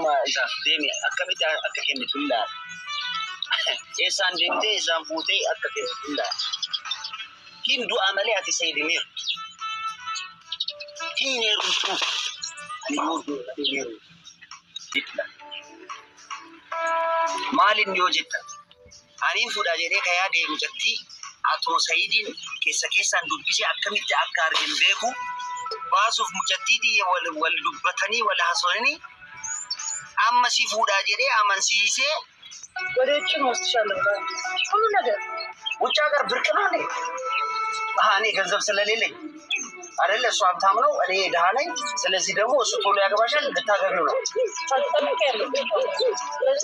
Durbummaa isaaf deeme akkamitti akka kennitu hin laala. Eessaan deemtee eessaan fuutee akka kennitu hin laala. Hin du'a malee ati Said hin heerumtu. Hin heerumtu. Ani yoo du'e malee hin heerumtu. Jechuudha. Maalin yoo jettan aniin fuudha jedhee ka yaade mucattii atoo Sa'idiin keessa keessaan dubbisee akkamitti akka arge hin beeku baasuuf mucattii tiyya wal wal dubbatanii wal haasofanii amma si fuudhaa jedhee amansiisee ወደ ውጭ ነው ወስድሻለሁ ሁሉ ነገር ውጭ ሀገር ብርቅ ነው እንዴ? አሀ እኔ ገንዘብ ስለሌለኝ አይደለ? እሱ ሀብታም ነው፣ እኔ ድሃ ነኝ። ስለዚህ ደግሞ እሱ ቶሎ ያገባሻል፣ ልታገቢው ነው። ስለዚህ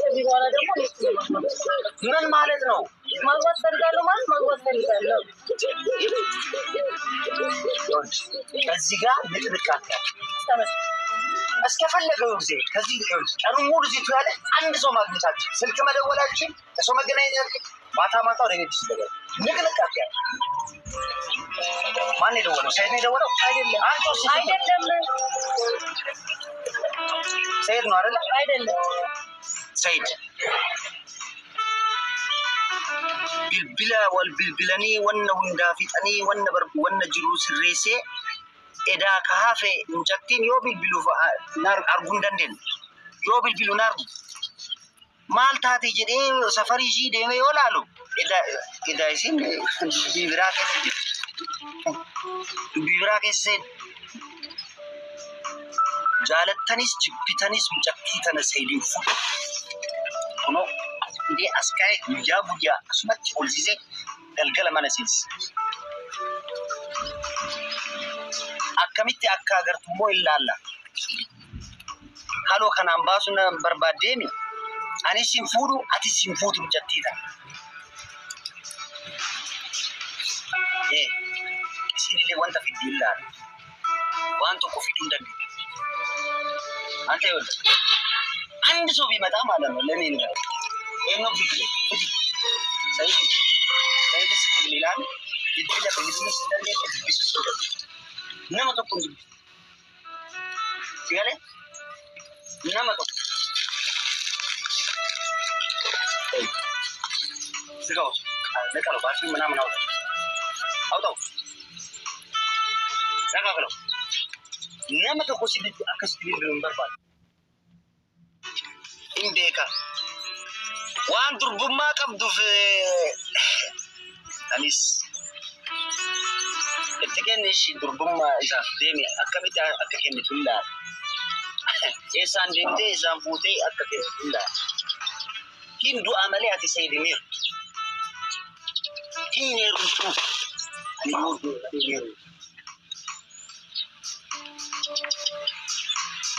ከዚህ በኋላ ደግሞ እኔ እሱን ነው የማገባው። ምን ማለት ነው? ማግባት ፈልጋለሁ ማለት ማግባት ፈልጋለሁ። ይኸውልሽ፣ እዚህ ጋር ንቅንቅ አትያለሽ። እስከፈለገው ጊዜ ከዚህ ይኸውልሽ፣ ቀኑን ሙሉ እዚህ ትውያለሽ። አንድ ሰው ማግኘታችን፣ ስልክ መደወላችን፣ ከሰው መገናኘታችን፣ ማታ ማታ ወደ ቤትሽ ትገቢያለሽ። ንቅንቅ አትያለሽ። ማን የደወለው? ሰይድ ነው የደወለው? አይደለም። አንተ ወስድ አይደለም። ሰይድ ነው አይደለ? አይደለም። ሰይድ bilbila wal bilbilanii wanna hundaa fixanii wanna wanna jiruu sirreessee edaa ka hafe mucattiin yoo bilbiluuf arguu hin dandeenye. Yoo bilbilu na argu. Maal taate jedhee safarii ishii deemee yoo laalu edaa edaa isiin dubbii biraa keessa jirti. Dubbii biraa keessa seenti. Jaalattanis jibbitanis mucattii tana Sayidiin fuudhu. Kunoo fidee as kaa'ee guyyaa guyyaa asumatti olsisee galgala mana seensisa. Akkamitti akka agartu immoo hin laalla. Haloo kanaan baasuu na barbaaddeemi. Anis hin fuudhu, atis hin fuutu mucattii tana. Ee, isinillee wanta fiddu hin laalla. Waan tokko fiduu hin dandeettu. አንተ ይኸውልህ አንድ ሰው ቢመጣ ማለት ነው ለእኔ ንገር። ይሄን ቢግል ሰይድ ሰይድ ስትል ይላል bilbila bilbilus hin dandeesse dubbisuus hin dandeesse. Nama tokko hin dubbisu. Si galee? Nama tokko. ዝጋው፣ ንቀለው፣ ባትሪ ምናምን አውጣው፣ አውጣው፣ ነቃቅለው። Nama tokko si akkasitti bilbilu hin barbaadu. Hin beeka. Waan durbummaa qabduuf anis itti kenni ishii durbummaa isaaf deeme akkamitti akka kennitu hin laala. Eessaan deemtee eessaan fuutee akka kennitu hin laala. Hin du'a malee ati Said hin heerumtu. Hin heerumtu. Ani yoo du'e malee hin heerumtu.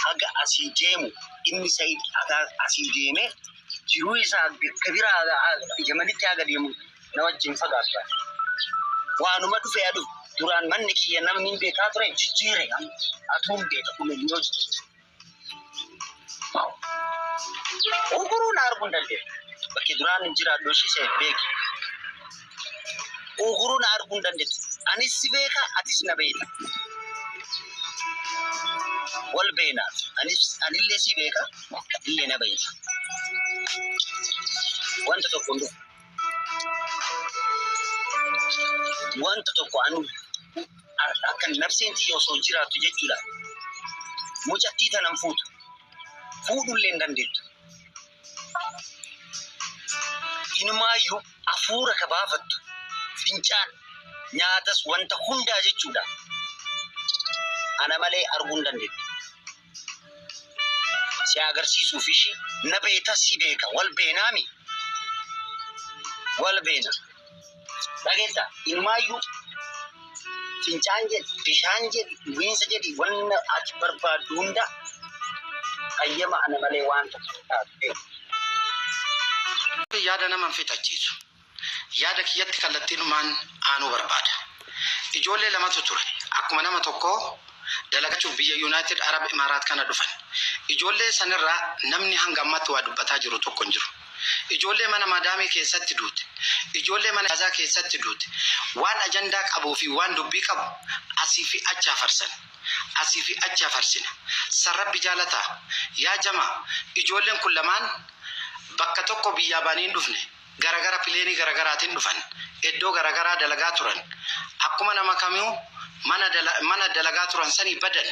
Haga asii deemu inni Said haga asii deemee jiruu isaa bakka biraa Yamanitti haga deemu na wajjin fagaatu. Waanuma dhufe haa dhufu. Duraan manni kiyya namni hin beekaa ture jijjiire atuu hin beeka kun yoo jijjiire. Uguruu na arguu hin dandeettu. Bakki duraan hin jiraadhu ishee isa beeki. Uguruu na arguu hin dandeettu. Anis si beeka atis na beekta. Wal beena. Anis anillee si beeka atillee na beekta. Wanta tokko hin dhufu. Wanta tokko anu akka nafseen tiyya osoo jiraattu jechuudha. Mucattii tanan fuutu. Fuudhullee hin dandeettu. Inumaayyuu hafuura ka baafattu fincaan nyaatas wanta hundaa jechuudha. Ana malee arguu hin dandeettu. Si agarsiisuuf ishii na beekta si beeka wal beenaami. Wal beena. Dhageetta inumaayyuu fincaan jedhi bishaan jedhi dhugiinsa jedhi wanna ati barbaaddu hunda hayyama ana malee waan tokko hin taatu beeku. Yaada nama hin fixachiisu. Yaada kiyyatti kallattiinumaan aanuu barbaada. Ijoollee lamatu ture. Akkuma nama tokkoo dalagachuuf biyya Yuunaayitid Arab Imaaraat kana dhufan. Ijoollee sanirraa namni hanga ammaatti waa dubbataa jiru tokko hin jiru. Ijoollee mana madaamii keessatti duute. Ijoollee mana gaazaa keessatti duute. Waan ajandaa qabuu fi waan dubbii qabu asii fi achi hafarsan. Asii fi achi hafarsina. San Rabbi jaalataa? Yaa jamaa, ijoolleen kun lamaan bakka tokko biyyaa baanii hin dhufne. Garagara pileenii garagaraatiin dhufan. Iddoo garagaraa dalagaa turan. Akkuma nama kamuu mana mana dalagaa turan sanii badan.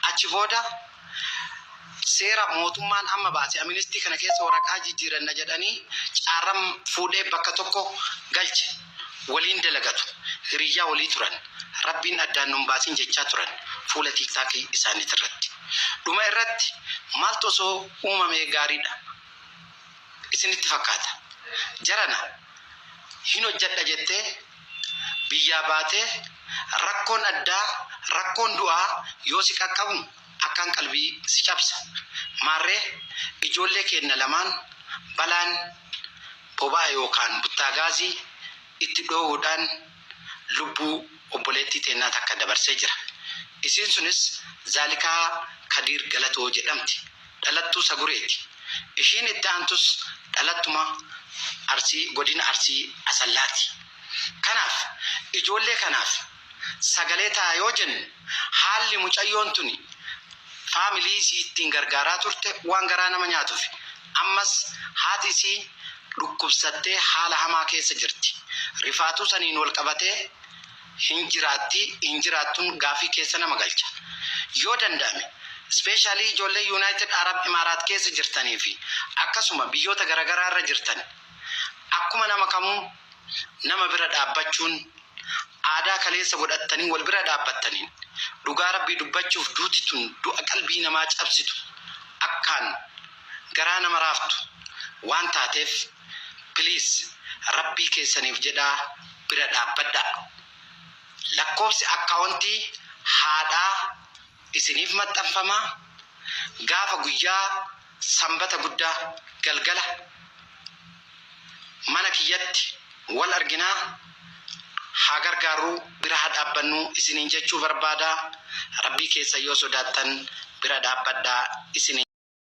Achi booda seera mootummaan amma baase aministii kana keessa waraqaa jijjiiranna jedhanii caarran fuudhee bakka tokko galche. Waliin dalagatu. Hiriyyaa walii turan. Rabbiin addaan nun baasin jechaa turan fuula tiiktaakii isaaniitirratti. Dhuma irratti maaltu osoo uumamee gaariidha isinitti fakkaata? Jarana hin hojjadha jettee biyyaa baatee rakkoon addaa rakkoon du'aa yoo si qaqqabu akkaan qalbii si cabsa. Maarree ijoollee keenna lamaan balaan boba'a yookaan buttaagaazii itti dhoohuudhaan lubbuu obboleettii teennaa takka dabarsee jira. Isiin sunis Zaalikaa Kadiir Galatoo jedhamti. Dhalattuu Sagureeti. Ishiin itti aantus dhalattuma Arsii godina Arsii Asallaati. Kanaaf ijoollee kanaaf sagalee ta'a yoo jennu haalli mucayyoon tuni faamilii isii ittiin gargaaraa turte waan garaa nama nyaatufi. Ammas haati isii dhukkubsattee haala hamaa keessa jirti. Rifaatuu saniin wal qabatee hin jiraatti hin jiraattuun gaafii keessa nama galcha. Yoo danda'ame especially ijoollee United Arab Emirates keessa jirtanii fi akkasuma biyyoota garagaraa irra jirtan akkuma nama kamuu nama bira dhaabbachuun aadaa kaleessa godhattanii wal bira dhaabbattaniin dhugaa Rabbii dubbachuuf duuti tun du'a qalbii namaa cabsitu akkaan garaa nama raaftu waan taateef please Rabbii keessaniif jedhaa bira dhaabbadhaa. Lakkoofsi akkaawontii haadhaa isiniif maxxanfama. Gaafa guyyaa Sanbata guddaa galgala mana kiyyatti wal arginaa haa gargaarruu bira haa dhaabbannuu isiniin jechuu barbaada. Rabbii keessan yoo sodaattan bira dhaabbadhaa isiniin.